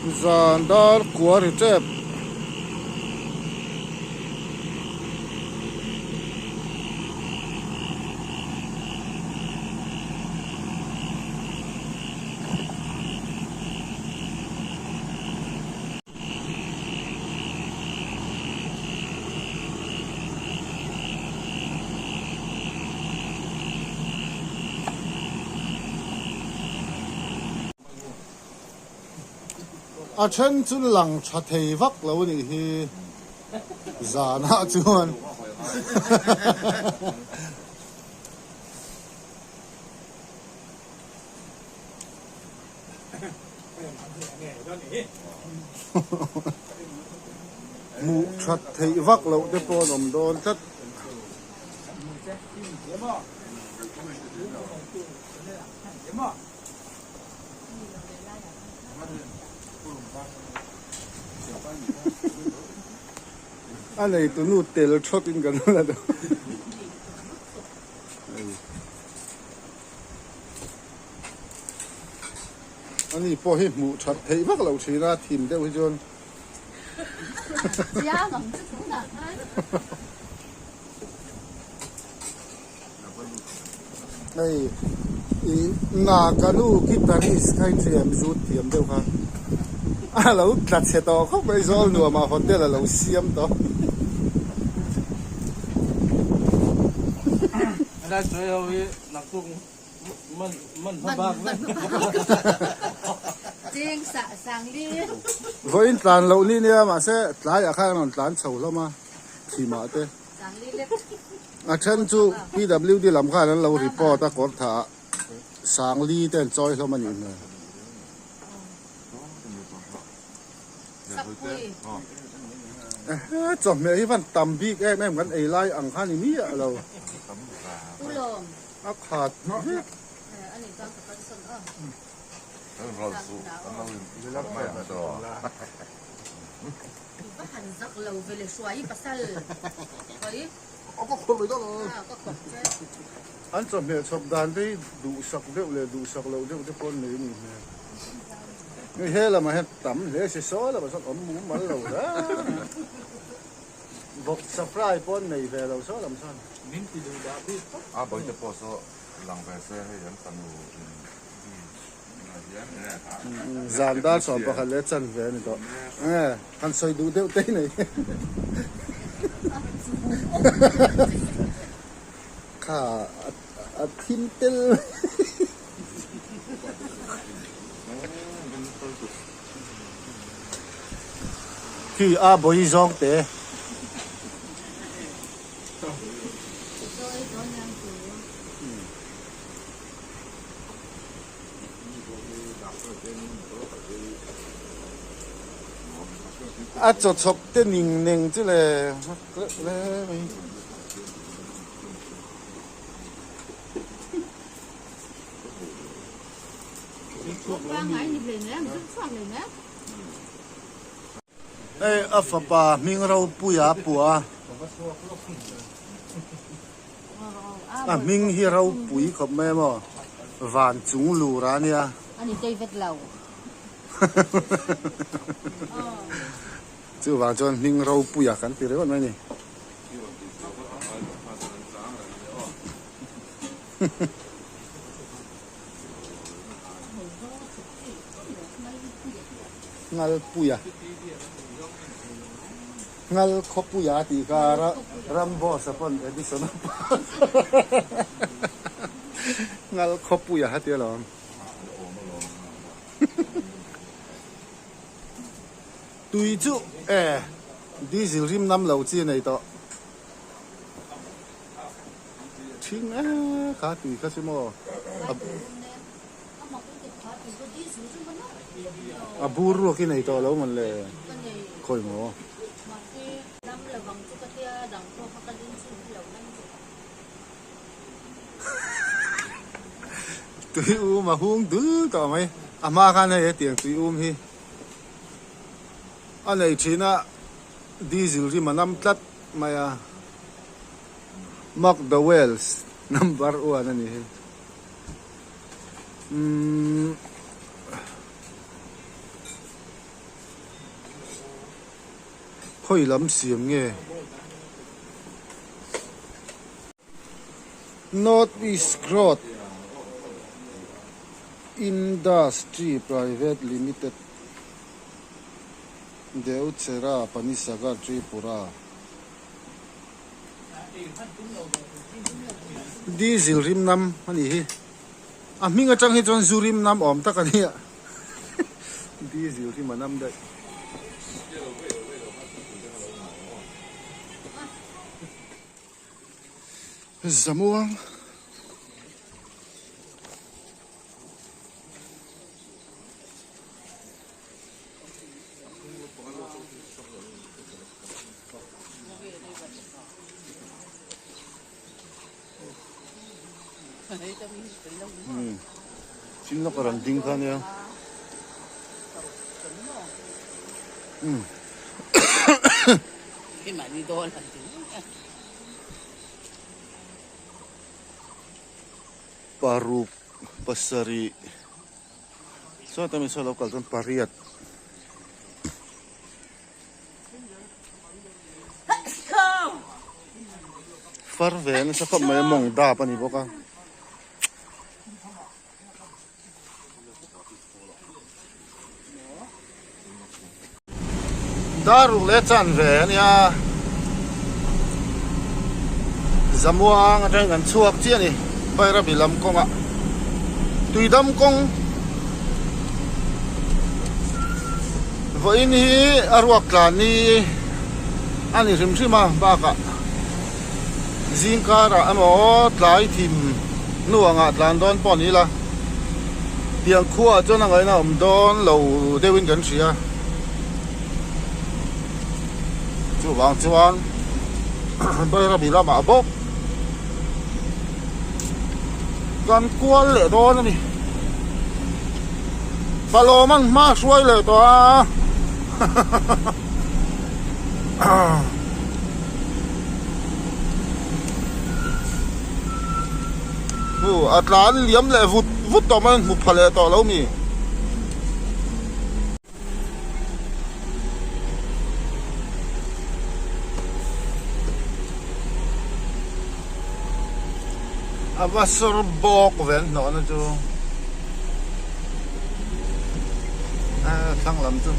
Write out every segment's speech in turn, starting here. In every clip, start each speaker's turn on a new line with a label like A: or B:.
A: Zan dar kua ri tep. A then chu lang tha thei vak lo a nih hi zanah chuan. Hmuh that theih vak loh te pawh an awm dawn tlat. A neitu nu tel thawt in kan la dawn. Ani pawh hi hmuh that theih vak loh thin a, thim deuh hi chuan. Hei i Naganu guitarist kha i thiam zut thiam deuh kha a lo tla chhe tawh khawp mai zawl nuamah hotel a lo siam tawh. Vawiin tlan loh ni nia mahse tlaiah khan a rawn tlan chho hlawm a thimah te. A then chu PWD lam khan an lo report a kawr thah ah Sangli te an chawi hlawm a nih hmel. Chawhmeh hi van tam bik em em kan ei lai ang kha ni miah lo. A khat vek. An chawhmeh chhawp dan te hi duhsak deuh leh duhsak loh deuh te pawh an nei a nih hmel. Hei he lamah hian tam hle si sawi lamah sawn awm mumal lo reng a. Vawk supply pawh an nei ve lo sawi lam sawn.
B: Min ti duh dah bik tawp.
C: A bawihte pawh saw lang ve se hei an fanu in.
A: Zan dar sawm pakhat leh chan ve a ni tawh. Nge han sawi duh deuh te nei. Kha a thim tel. Khi a bawi zawng te. A chaw chhawp te ning neng chu le reuh hle mai. Hei a fapa hming ropuia a pua a. A hming hi ropui khawp mai maw? Van chung lur a nia.
D: A ni David lo.
A: Chuvang chuan hming ropuia kan ti ringawt mai a ni. Ngalpuia. Ngal khawpuia tih kha Ramboss a pawn Edison a pawn Ngal khawpuia ha ti alawm. Tui chu e diesel rim nam lo chi a nei tawh. Thing e kha tui kha chu maw a bur ruak i nei tawh lo mawn le khawi maw. Tui um a hung dul tawh mai a hma khan hei hetiang tui um hi a nei thin a diesel rim a nam tlat mai a. McDowell's number one a ni hi. Umm. Khawi lam siam nge? North East Growth Industry Private Limited Deuchera Panisagar Tripura Diesel rim nam a nih hi. A hming atang hi chuan zu rim nam awm tak a nia. Diesel rim a nam daih. Zamuang. Chin lawk a rawn ding kha ania. Paruk pasarih sawta mi saw lo kal chuan pariat. Far ve nasa khawp mai a mawng dap a ni bawk a. Dar ruk leh chan ve a nia Zamuang atangin kan chhuak chiah a ni Bairabi lam kawngah Tuidam kawng Vawiin hi a ruak tlan ni a ni hrim hrim a bakah zing karah emaw tlai thim hnuangah tlan dawn pawh a ni la tiang khuaah chuan a ngaihna a awm dawn lo deuhin kan hria chuvang chuan Bairabi lamah bawk kan kual leh dawn a ni. Palawm an hma hruai leh tawh a Hu a tlan liam leh vut vut tawh mai a hmu pha leh tawh lo mi. A va sawr bawk ve an hnawhna chu a thlang lam chu.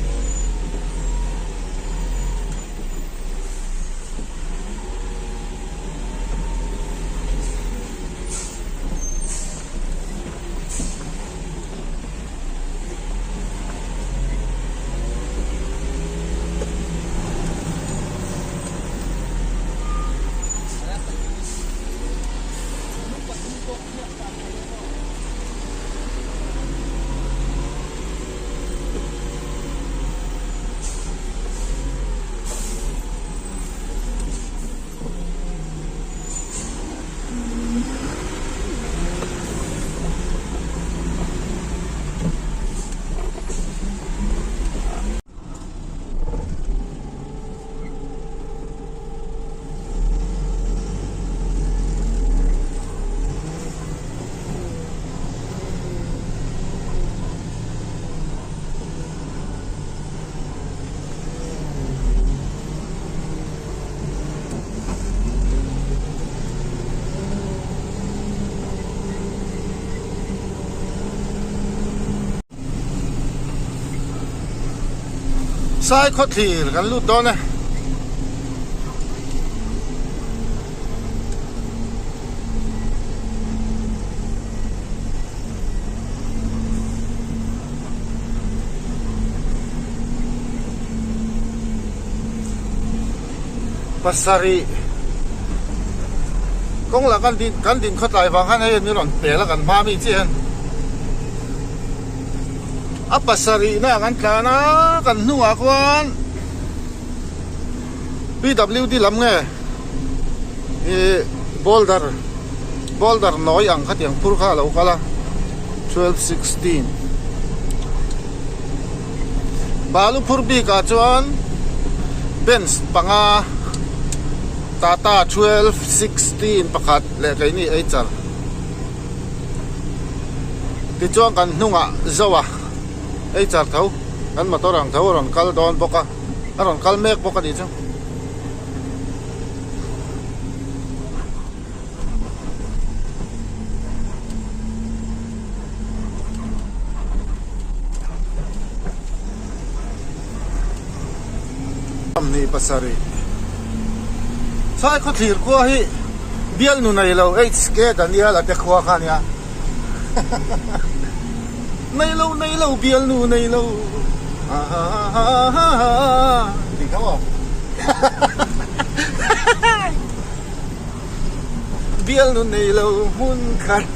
A: Sai khawthlir kan lut dawn e. Pasarih kawng lah kan din kan din khawtlai vang khan hei an rawn pel a kan hma mi chiah hian a pasarih na kan tlan a kan hnungah khuan P_W_D lam nge ih boulder boulder nawi ang khatiang phur kha a lo kal a 12:16 Balu phur bikah chuan bench panga Tata 12:16 pakhat leh keini ei char tichuan kan hnungah Zoa ei char tho kan motor ang tho a rawn kal dawn bawk a. A rawn kal mek bawk a nih chu. Ni pasarih Sai khawthlir khua hi bialnu nei lo HK Daniel a te khua kha a nia nei lo nei lo bialnu nei lo tih kha maw bialnu nei lo hmun khat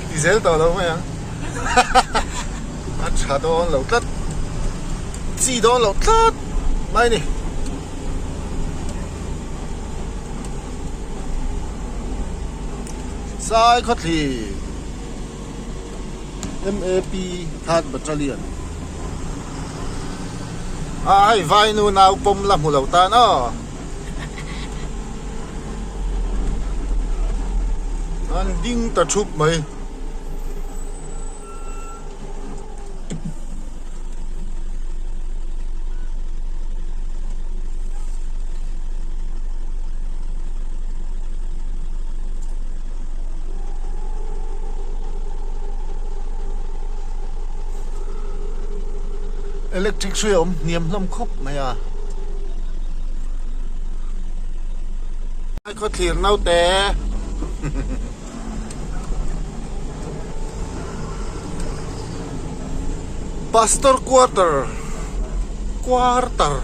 A: ti zel tawh lo mai ang a tha dawn lo tlat chi dawn lo tlat mai a ni. Sai khawthli MAP Third Battalion a hei vainu nau pawm la hmu lo tan aw an ding ta thup mai. Electric hrui a awm hniam hlawm khawp mai a. Khawthlir naute. Pastor quarter quarter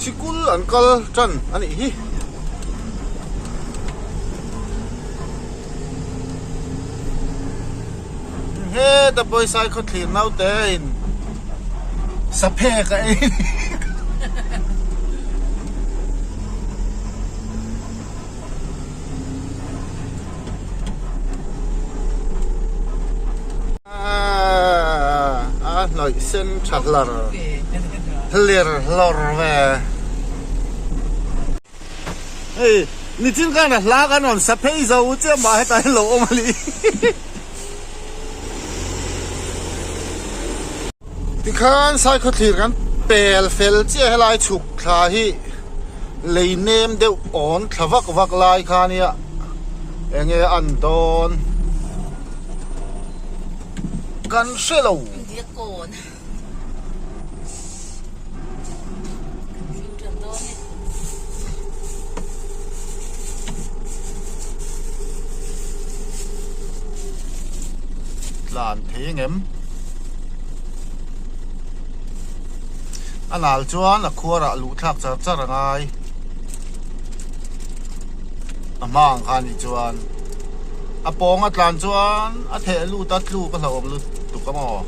A: Sikul an kal tan a nih hi. Heta pawisa khaw thlir naute in saphek a ei a ni. A hnawih sen tha hlar hlir hlawr ve. Hei nichin khan a hla kan rawn sa phei zo chiah mah hetah hian lo awm a ni. Tikhan Saikhaw thlir kan pel fel chiah helai chhuk thla hi lei nem deuh awn thla vak vak lai kha ania enge an dawn kan hre lo. Tlan thei engem a nal chuan a khuarah luh thlak char char a ngai a hma ang kha anih chuan a pawng a tlan chuan a theh lut a tluk a hlauhawm lutuk a maw.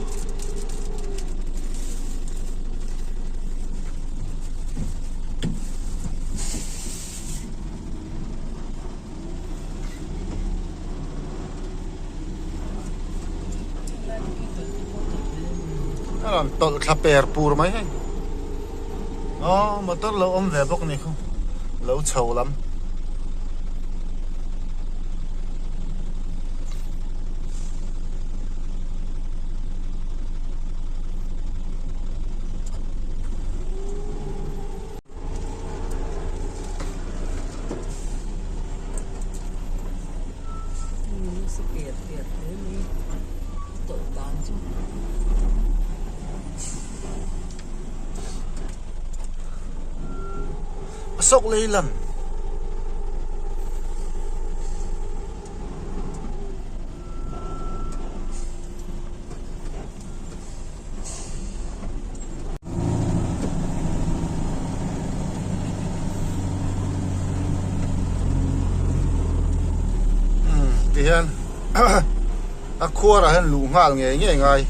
A: A rawn tawlh thla per pur mai hei aw motor lo awm ve bawk a ni khu lo chho lam. A sawk lei lam. Ti hian a khuarah hian luh nghal ngei ngei ngai.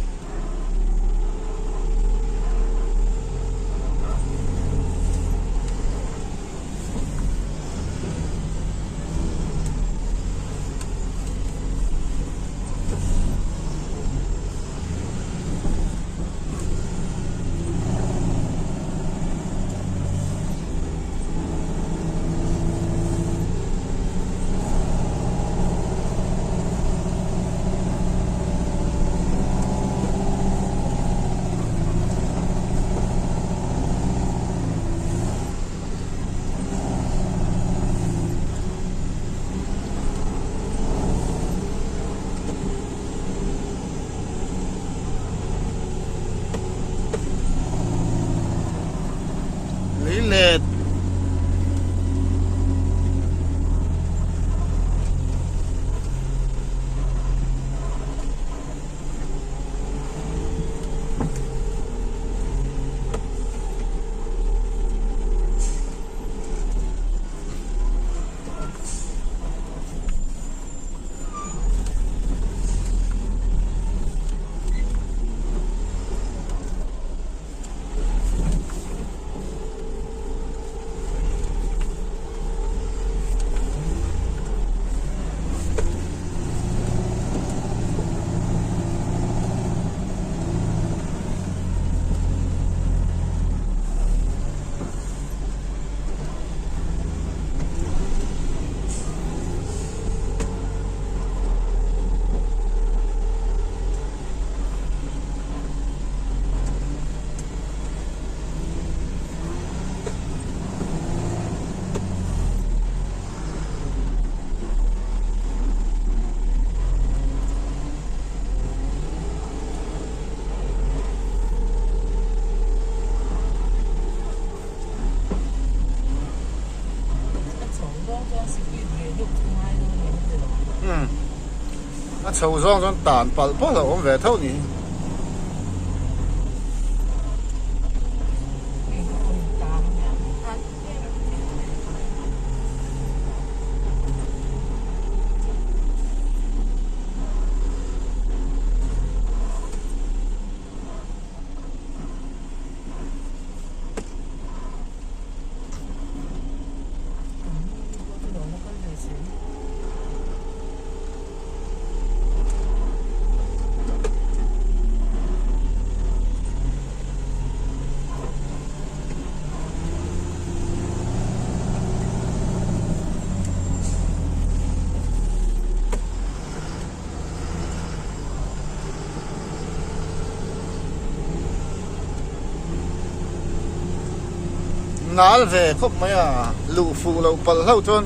A: A chho zawng chuan tan palh palh a awm ve tho ni. Nal ve khawp mai a, luh fuh loh palh hlauh chuan.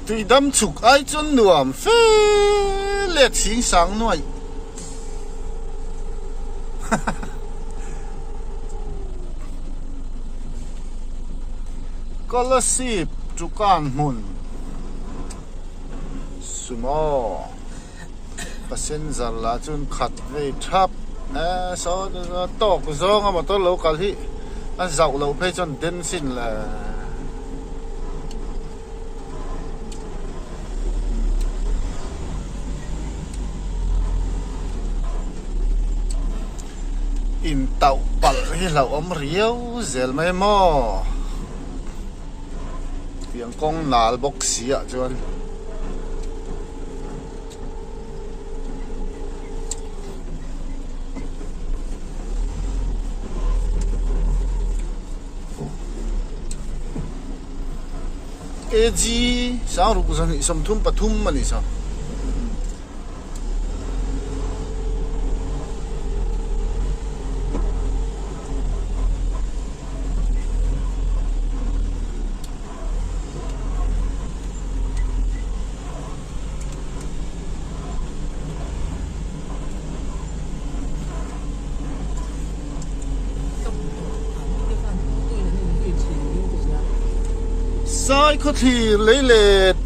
A: Tuidam chhuk ai chuan nuam fe let chhing sang nuaih. Kolasib Tukan hmun Sumo passenger lah chuan khat vei thap e saw tawk zawnga motor lo kal hi a zauh loh phei chuan den sin le. Intauh palh hi hlauhawm riau zel mai maw? Tiang kawng nal bawk si ah chuan. AG sangruk zahnih 33 a ni sa. Sai khawthlir lei let.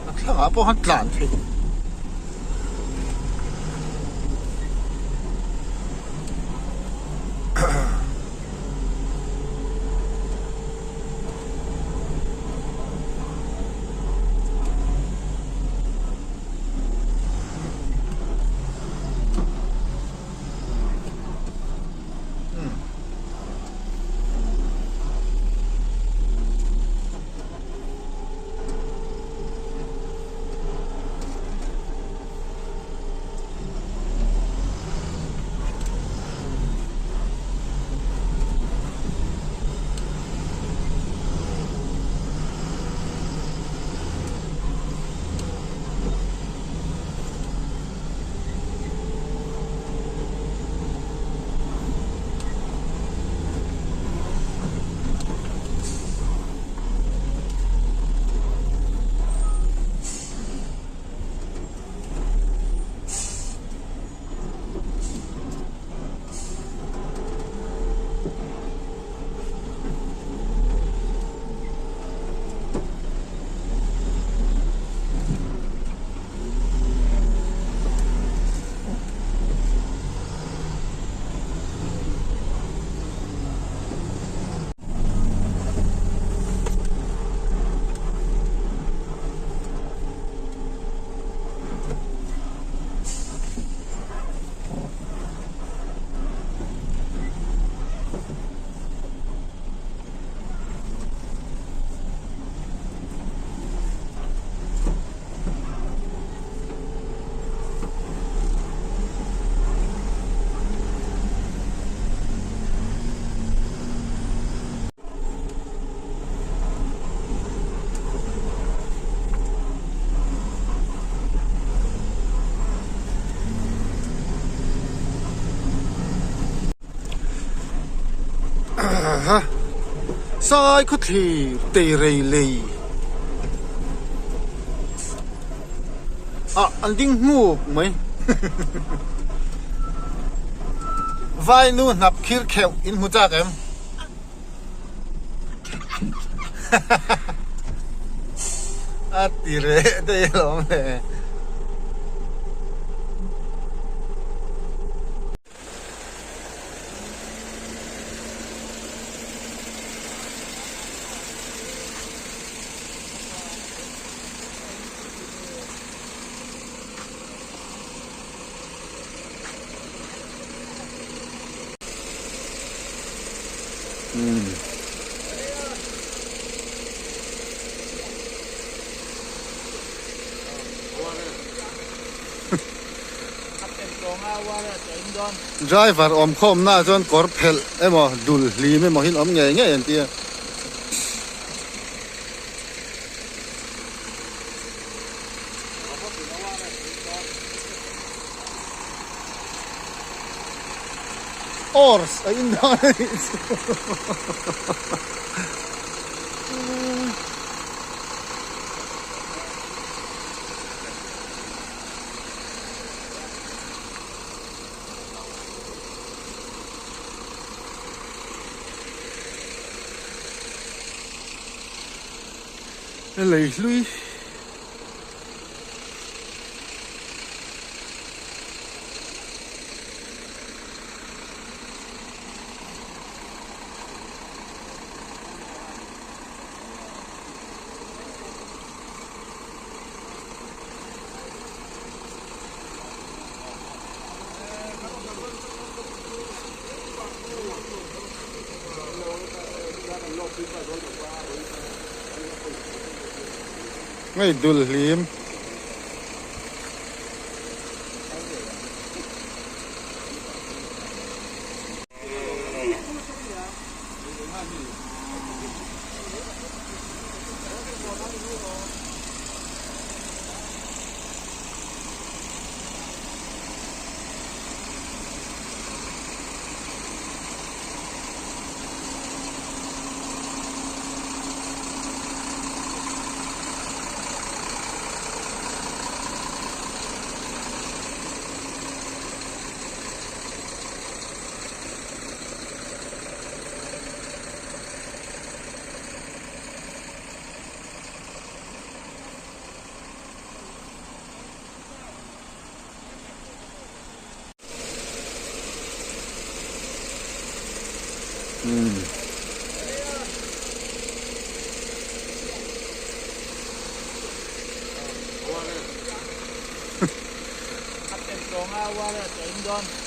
A: A thlangah pawh khan tlan theih. Aha sai khawthlir teirei lei ah an ding hmuk mai vainu hnap khir kheuh in hmu chak em a ti reh daih alawm le. Driver awm khawm na chuan kawr phelh emaw dul hlim emaw hi an awm ngei ngei an ti a. Ors a in dawn a nih chu. Lei hlui. Ngei dul hlim.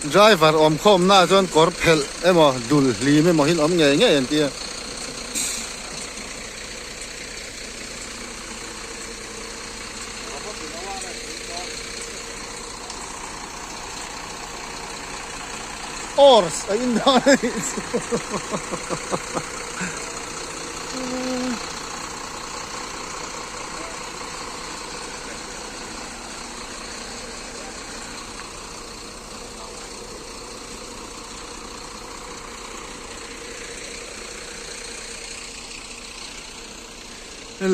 A: Driver awm khawm na chuan kawr phelh emaw dul hlim emaw hi an awm ngei ngei an ti a. Ors a in dawn a nih chu.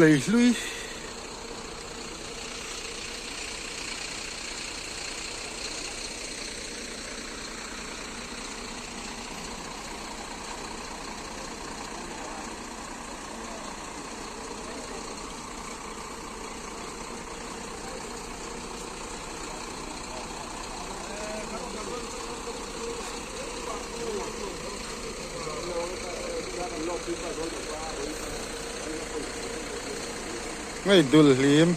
A: Lei hlui. Ngei dul hlim.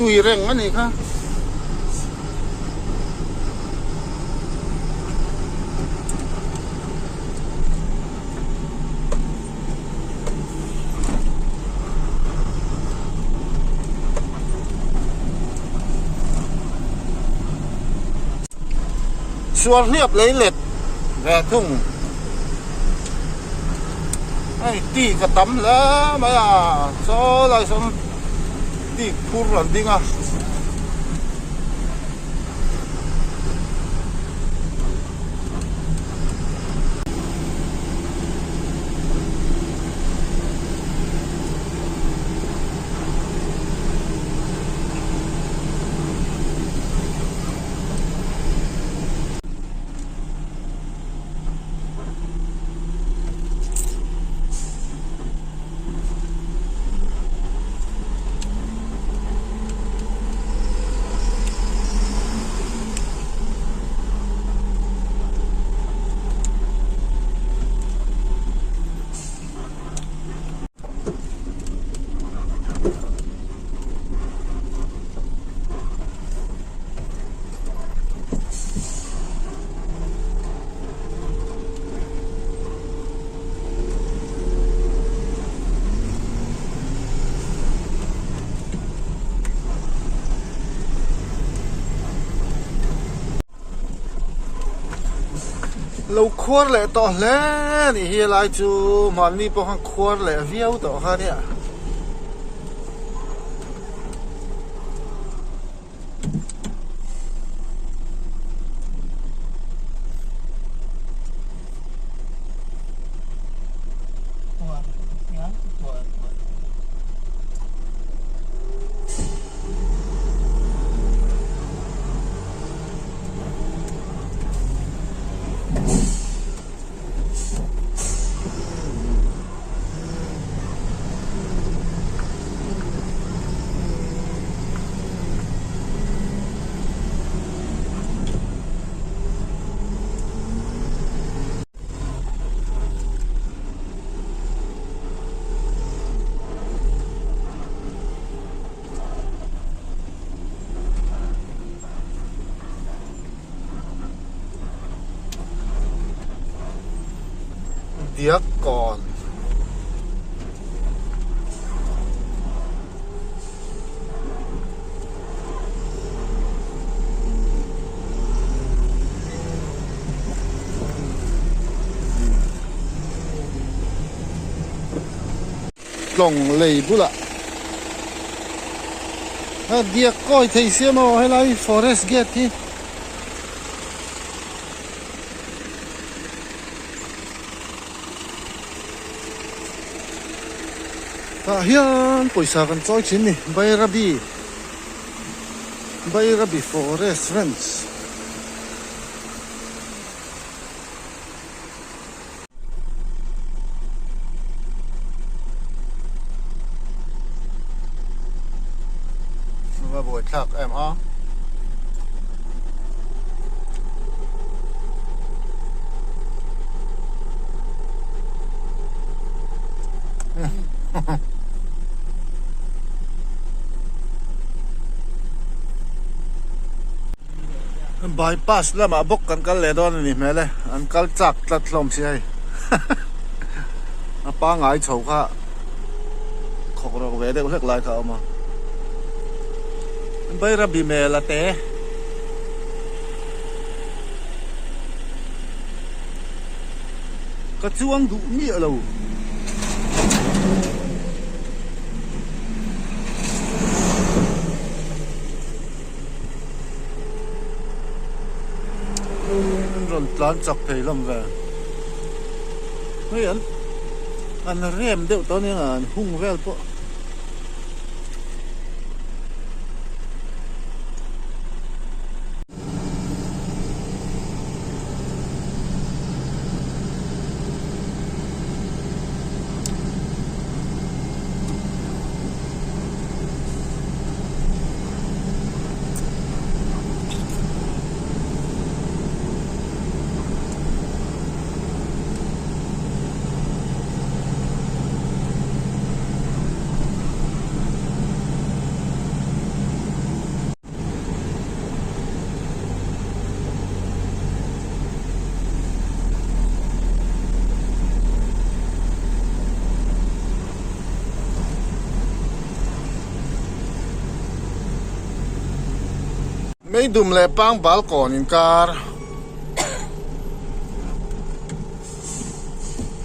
A: tui reng a nih kha. Suar hliap lei let ve thung hei tik a tam hle mai a saw lai sawn tik phur an ding a. Lo khuar leh tawh hle a nih hi helai chu mahni pawh khan khuar leh viau tawh kha nia. Diak kawn. Tlawng lei bulah a diak kawi thei sia maw helai forest gate hi. Tah hian pawisa kan chawi thin ni Bairabi Bairabi forest ranch. Va buai thlak em a. Bypass lamah bawk kan kal leh dawn a ni hmel e, an kal chak tlat hlawm si hei a pangai chho kha khawk rawk ve deuh hlek lai kha a awm a Bairabi mela te. Ka chuang duh miah lo. An rawn tlan chak thei hlawm ve. Hei an an rem deuh tawh ania an hung vel pawh. Meidum leh pangbal kawn inkar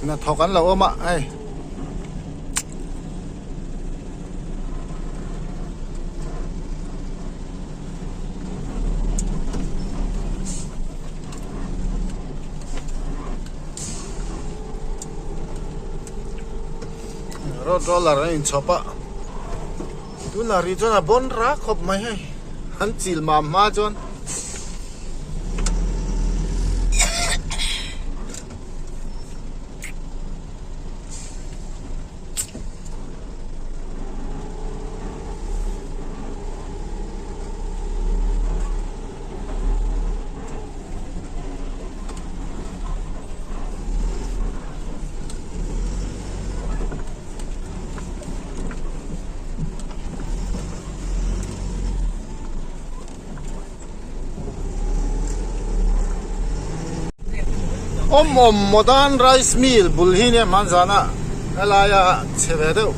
A: hnathawk an lo awm a hei. Road roller a inchhawp a tunah rih chuan a bawn rak khawp mai hei an chil mam hma chuan. Awm awm Modern Rice Mill bul hi nia hman zana helaia chhe ve deuh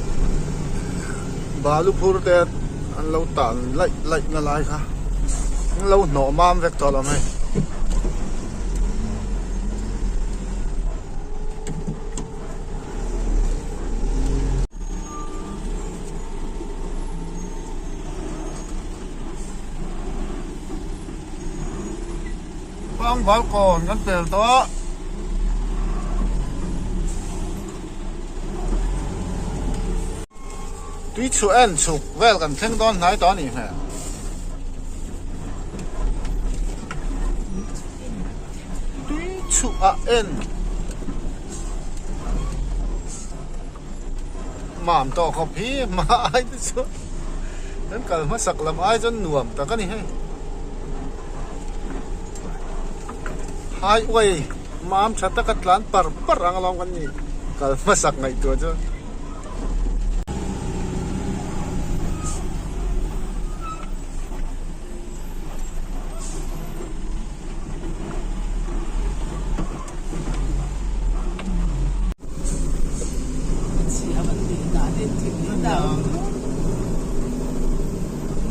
A: balu phur te an lo tan laih laih na lai kha an lo hnawh mam vek tawh lo mai. Pangval kawn kan pel tawh a. Tui chhuah en chhuk vel kan thleng dawn hnai tawh a nih hmel. Tui chhuah en. Mam tawh khawp hi hma ai te chu kan kal hmasak lam ai chuan nuam tak a ni hei. Highway mam tha taka tlan par par ang alawm kan ni kal hmasak ngaihtuah chu.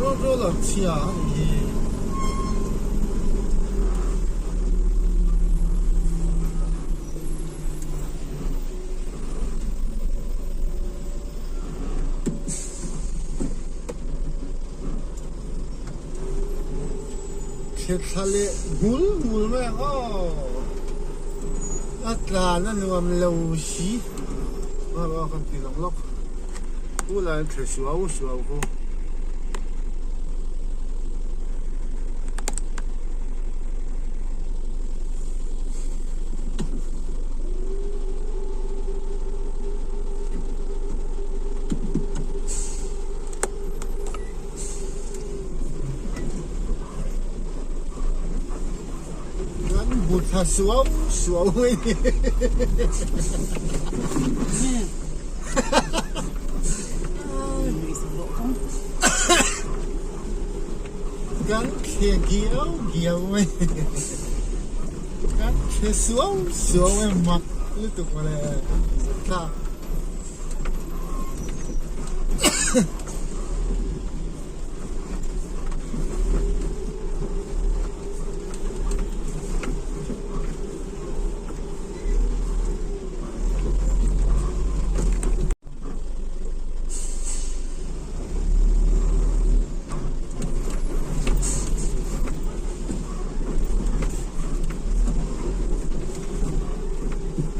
A: Road roller chhia a nih hi. Thla leh ngul ngul mai ang aw a tlan a nuam lo si a kan ti lang lawk u lai an thle suau suau khu. Kan bu thla suau suau mai ni. Kan thle giau giau mai ni. Kan thle suau suau mai mak lutuk mawle. Thlak.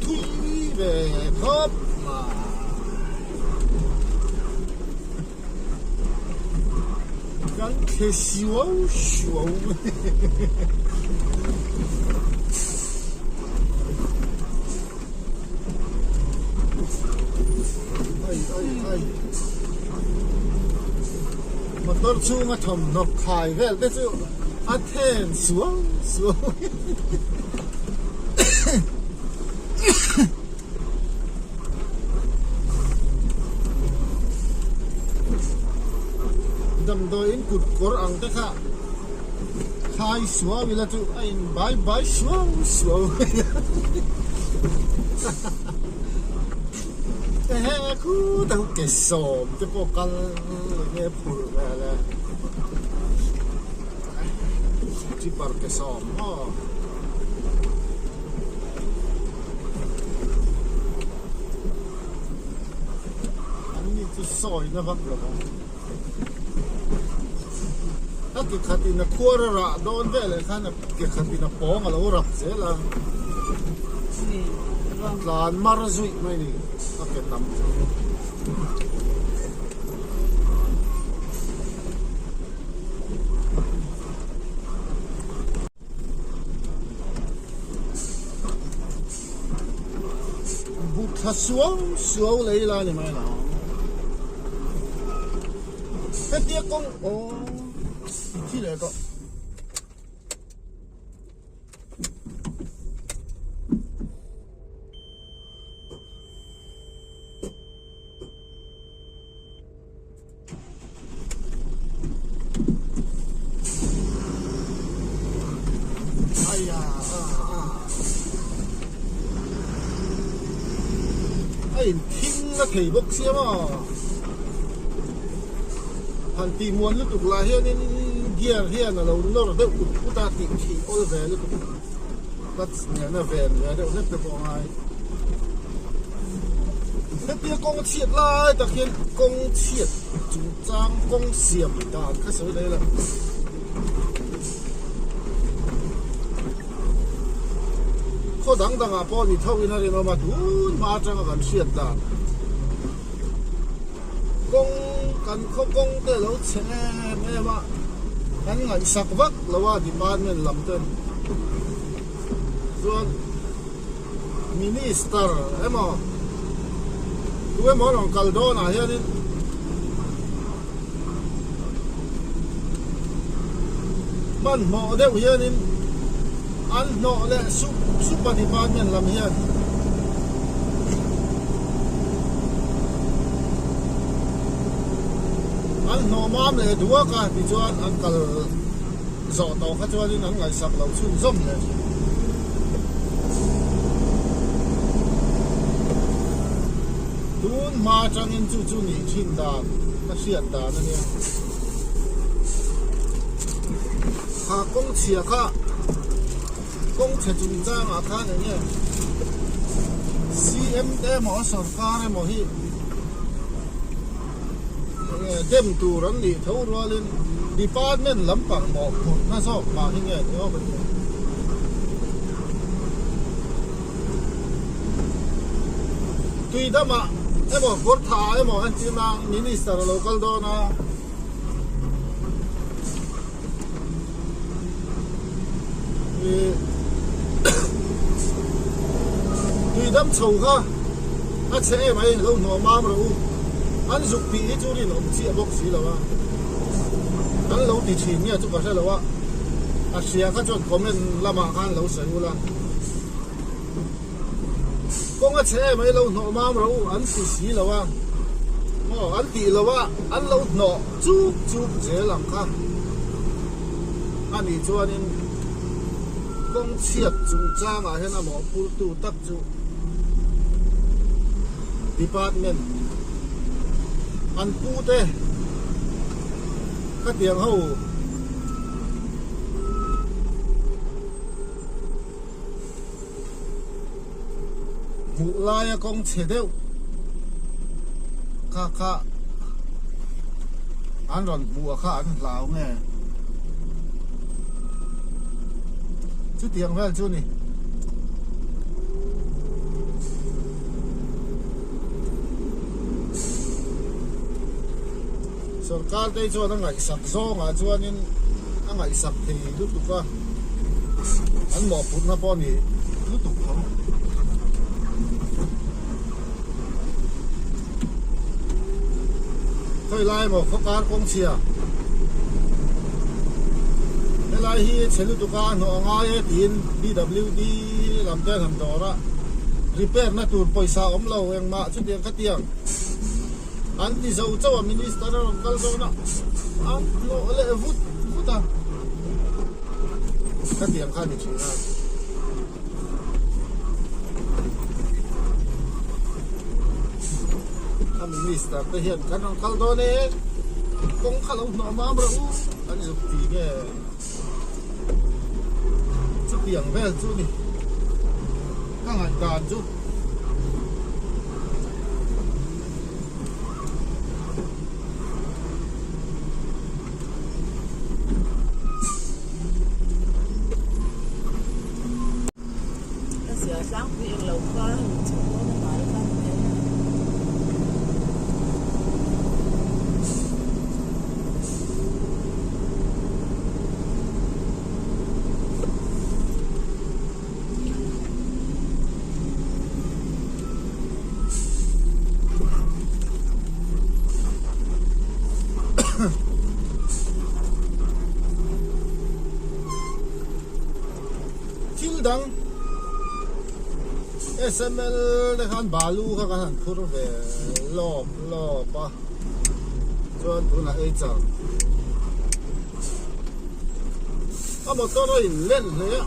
A: Thui ve khawp mai. Kan thle suau suau mai. Ai ai ai. Motor chhunga thawmhnaw khai vel te chu a then suau suau mai. Damdawiin kut kawr ang te kha khai suau ila chu a in bai bai suau suau mai a ehe khutah khu ke sawm te pawh kal enge phur vel e. Tipper ke sawm maw. An ni chu sawi na vak lo ang. A ke khat in a khuar a rah dawn veleh khan a ke khat in a pawng a lo rap zel a. A tlan mar zuih mai a ni a ke tam chu. But thla suau suau lei lai ni mai lo. Hetia kawng aw i thi leh tawh. A inthing a thei bawk sia maw han tih muan lutuk lah hianin gear hian a lo nawr deuh ut ut a tih thih awl ve lutuk clutch nena ven ve deuh hlek te pawh a ngai. Hetia kawng chhiat lai tak hian kawng chhiat chungchang kawng siam dan kha sawi leh ila. Khaw dang dangah pawh ni tho in a rinawm a tun hma atanga kan hriat dan kawng kan khaw kawng te a lo chhe em em a kan ngaihsak vak lo a department lam ten chuan. Minister emaw tu emaw rawn kal dawnah hianin hmanhmawh deuh hianin an hnawh leh sup sup a department lam hian an hnawh mam leh duak a tichuan an kal Zawh tawh kha chuanin an ngaihsak lo chhunzawm leh thin. Tun hma atangin chu chu nih thin dan ka hriat dan a nia. Kha kawng chhia kha kawng chhe chungchangah khan eng nge CM te emaw sorkar emaw hi Dem tur an nih tho rualin department lampang mawhphurhna zawk mah hi nge ni awk a nia. Tuidamah emaw Gortha emaw an chim a, Minister a lo kal dawn a. Tuidam chho kha a chhe em ai lo hnawh mam rawh u. An zuk tih hi chu rinawm chiah bawk si lo a. An lo ti thin nge chu ka hre lo a. A hria kha chuan comment lamah khan lo sawi ula. Kawng a chhe em ai lo hnawh mam rawh u an ti si lo a. Maw an tih lo a an lo hnawh chuk chuk zel ang kha. A nih chuanin kawng chhiat chungchangah hian a mawhphurtu tak chu department an pute khatiang ho Hmuh laia kawng chhe deuh kha kha an rawn hmuh a kha an hlau nge chutiang vel chu ni. Sorkar te chuan a ngaihsak zawngah chuanin a ngaihsak thei lutuk a, an mawhphurhna pawh a ni lutuk tho. Khawi lai emaw khawkar kawng chhia helai hi chhe lutuk a hnawh a ngai e tiin PWD lam te an han dawr a, repair na tur pawisa awm lo engmah chutiang khatiang. An ti zo chauh a minister a rawn kal dawn a, an hnawh leh vut vut a, khatiang kha a ni thin a. A minister te hian kan rawn kal dawn e, kawng kha lo hnawh mam rawh u, an zuk ti nge. Chutiang vel chu ni ka ngaihdan chu.
B: Ka zia tlangpui eng lo kha hemi chhuk dawn a hnai kha ni mai a.
A: Thil dang SML te khan balu kha kan han phur ve lawp lawp a chuan tunah ei char a motor a in len hle a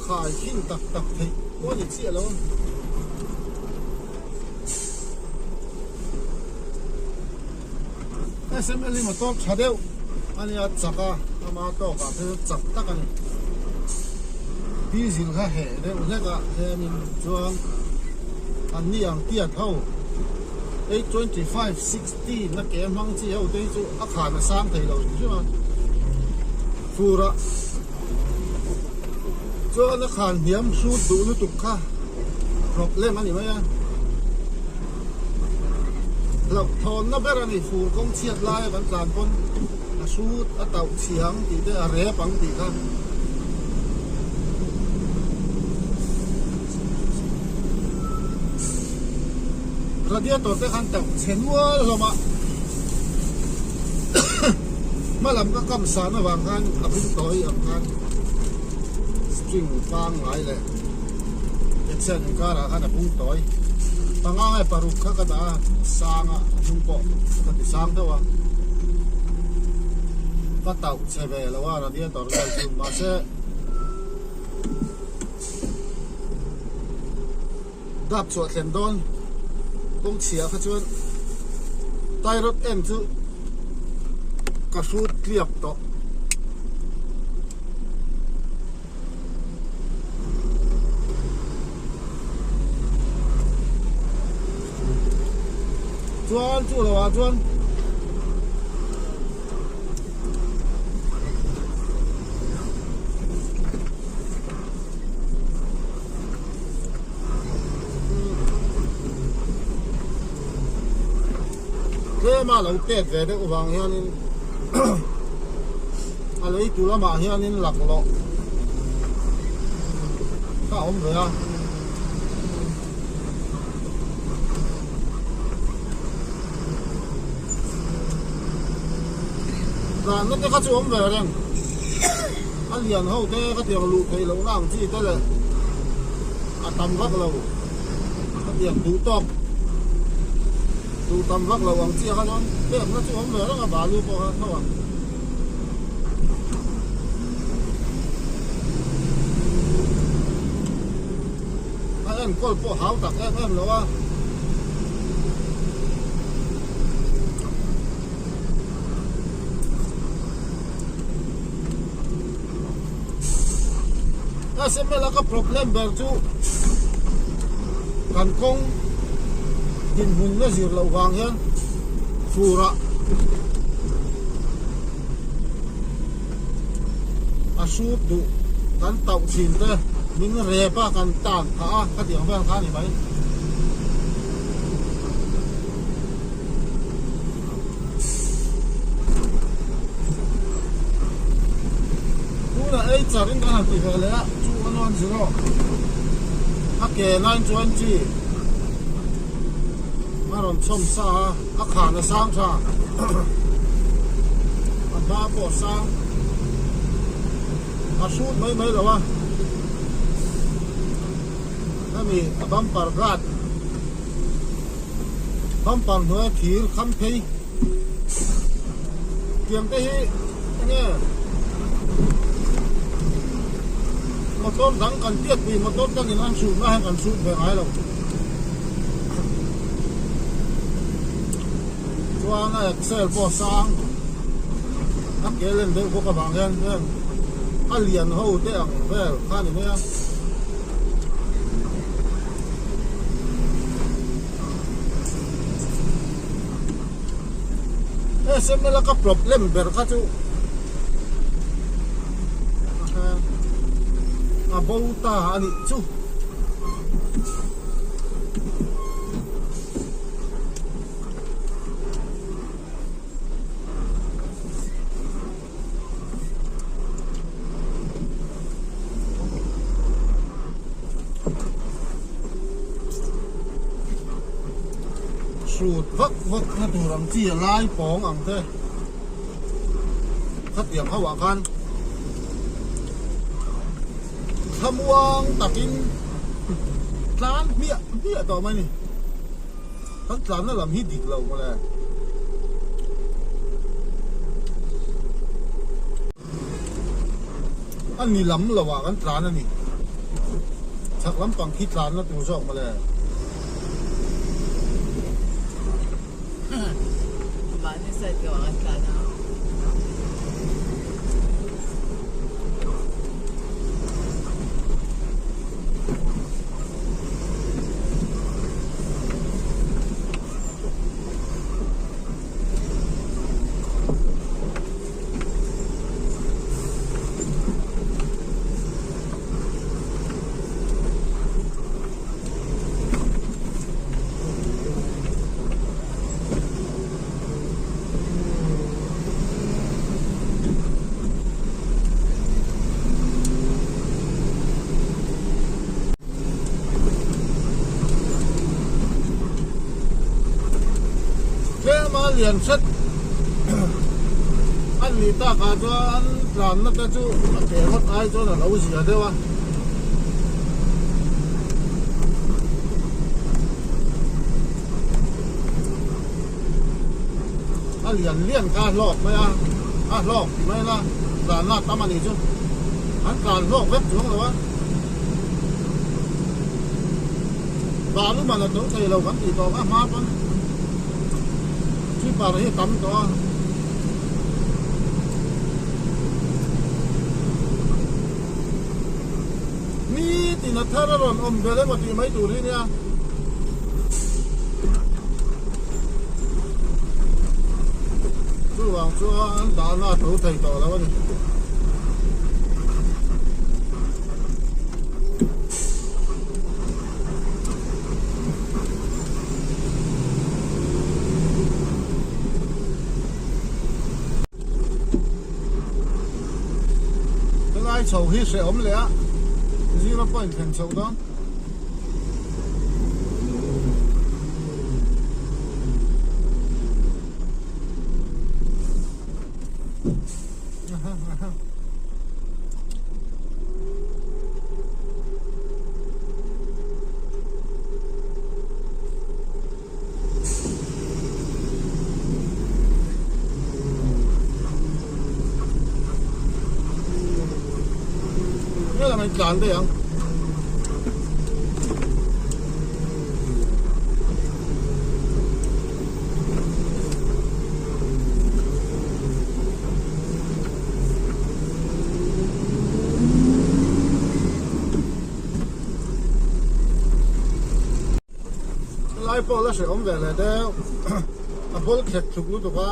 A: khai khin tak tak theih pawh a ni chiah lo. SML hi motor tha deuh a nia chak a ama tawkah phei chuan chak tak a ni diesel kha heh deuh hlek a hemin chuan an ni ang tiat ho 825 60 na ke hmang chi ho te hi chu a khan a sang thei lo hrim hrim a fur ah chuan a khan hniam hrut duh lutuk kha problem a ni mai a. Hlauhthawnna ber a ni, fur kawng chhiat laia kan tlan pawn a hrut a tauh chhiang tih te a rep ang tih kha. Radiator te khan tauh chhe nual hlawm a, hmalam ka kam san avang khan a bul tawi ang khan string pangngai leh Action inkarah khan a bung tawi. Panga nge paruk kha ka dah a, sang a, a hnung pawh ka ti sang deuh a. Ka tauh chhe ve lo a radiator vel chu mahse dap chhuah thlen dawn kawng chhia kha chuan tie rod end chu ka hrut tliak tawh. Chuan chu lo ah chuan tlem a lo tet ve deuh vang hianin a lei tu lamah hianin laklawh kha a awm ve a. Tlanna te kha chu awm ve reng a lian ho te ka tiang luh theih lohna ang chi te leh a tam vak lo ka tiang duh tawk duh tam vak lo ang chi a kha chuan pekna chu awm ve reng a balu pawh kha tho ang. A enkawl pawh hau tak em em lo a. SML a ka problem ber chu kan kawng dinhmun na zir loh vang hian fur ah a hrut duh kan tauh thin te min rep a kan tan phah a khatiang vel kha a ni mai. Tunah ei char in kan han ti ve leh a chu a nuan zero a ke 920 a rawn chhawm sa a a khan a sang tha a hma pawh a sang a hrut mai mai lo a hemi a bumper guard Bumper hnuaia thir kham phei tiang te hi enge motor dang kan tiat pui motor dangin an hrut na hian kan hrut ve ngai lo chuan a axle pawh a sang a ke len deuh bawk avang hian heng. A lian ho te ang vel kha a ni mai a. SML a ka problem ber kha chu a bo ta a nih chu. Hrut vak vak na tur ang chi a lai pawng ang te khatiang ho ah khan thlamuang takin tlan hmiah hmiah tawh mai a ni. Kan tlanna lam hi dik lo mawle. A ni lam lo ah kan tlan a ni. Chhak lampang khi tlanna tur zawk mawle.
B: Mahni side lo ah kan tlan a.
A: Tlema lian hret an nih takah chuan tlanna te chu a ke ngawt ai chuan a lo zia deuh a. A lian lian kha a hlawk mai a, a hlawk ti mai la tlanna tam a nih chu an tlan hlawk vek chuang lo a, balu man a to thei lo kan tih tawh kha hma pawn sweeper hi a tam tawh a. Nitin a thar a rawn awm vel emaw tih mai tur hi nia. Chuvang chuan dahna a tho thei tawh lo a ni. Helai chho hi hrehawm leh a zero point thlen chhoh dawn. Helam in tlan daih ang. Helai pawh la hrehawm ve leh deuh a ball khet thluk lutuk a.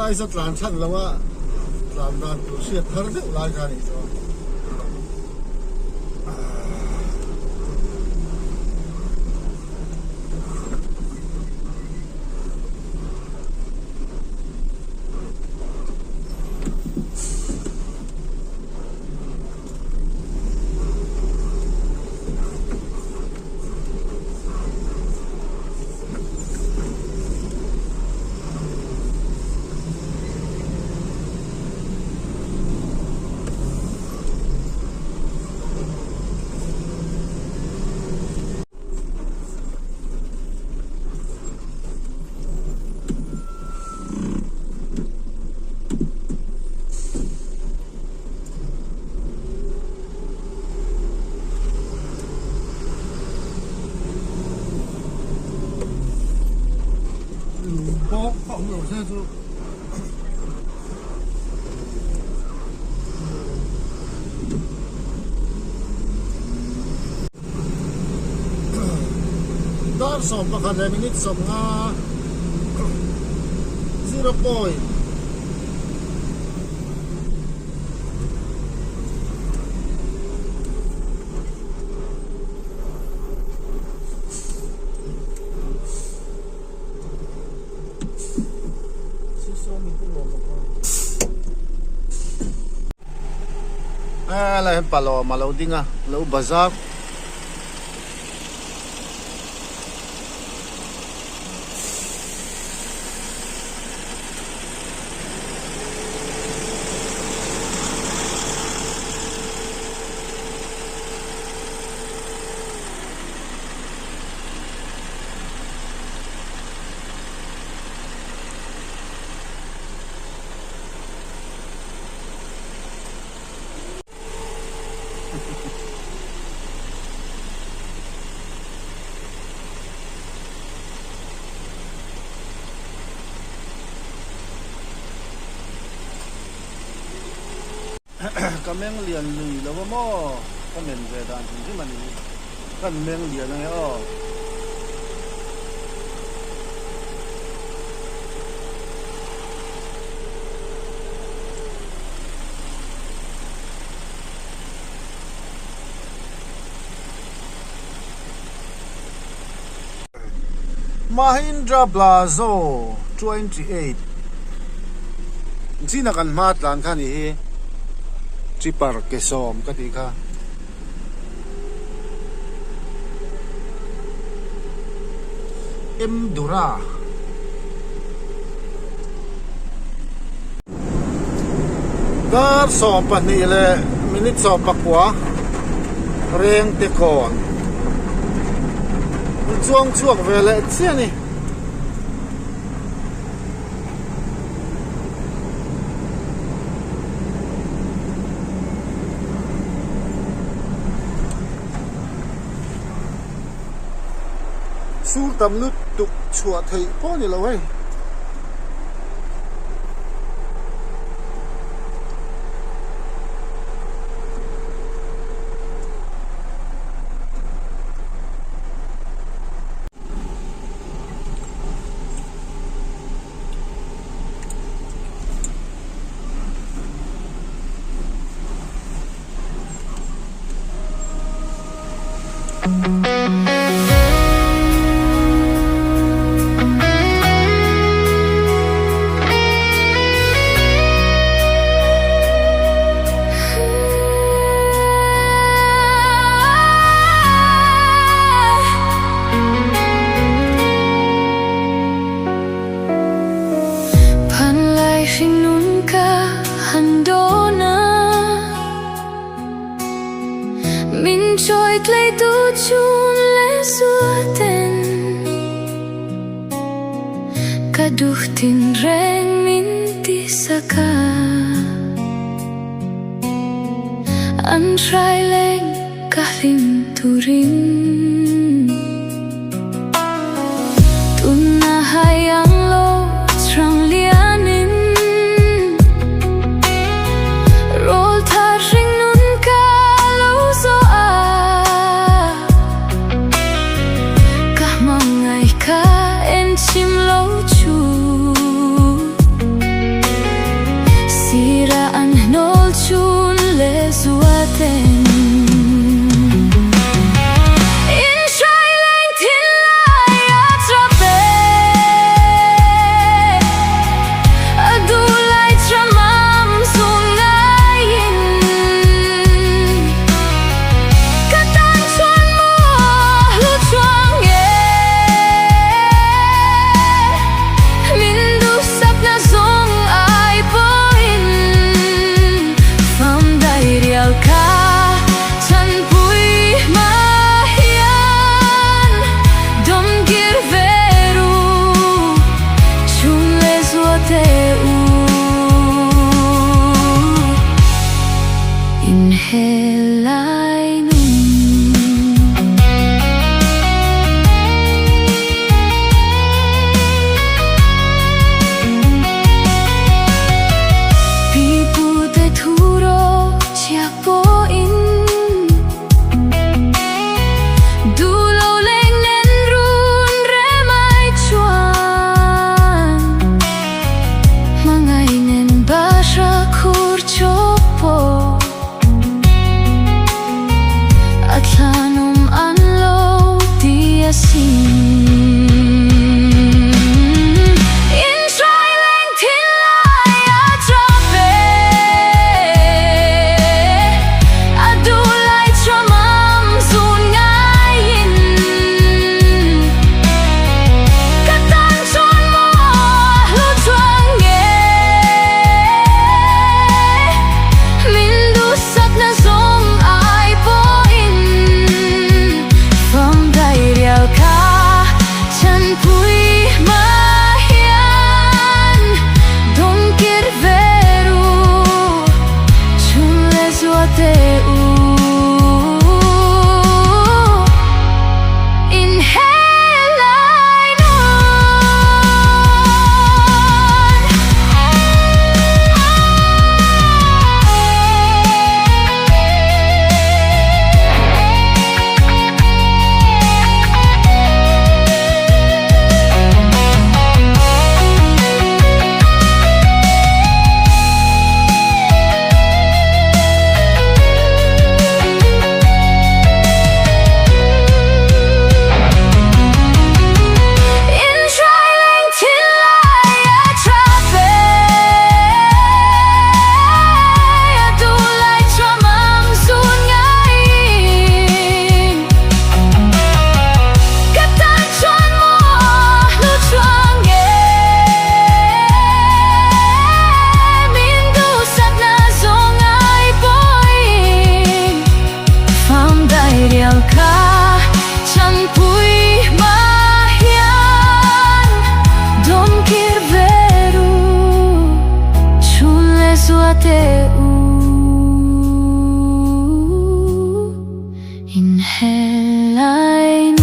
A: Aisa tlan chhan lo a tlan dan tur hriat thar deuh lai kha a nih chuan. Lung bawk a awm lo se chu Dar 11 leh minute 50 zero point. Helai hian palawm a lo ding a lo bazar. Ka meng lian lui lo a maw? Ka men ve dan hrim hrim a ni. Kan meng lian ange aw. Mahindra Blazo 28 China kan hma tlan kha ni hi Tripper ke sawm ka tih kha. Emdura. Dar 12 leh minute 19 reng te kawn an chuang chhuak ve leh chiah a ni. Sur tam lutuk chhuah theih pawh a ni lo hei.
D: Lai.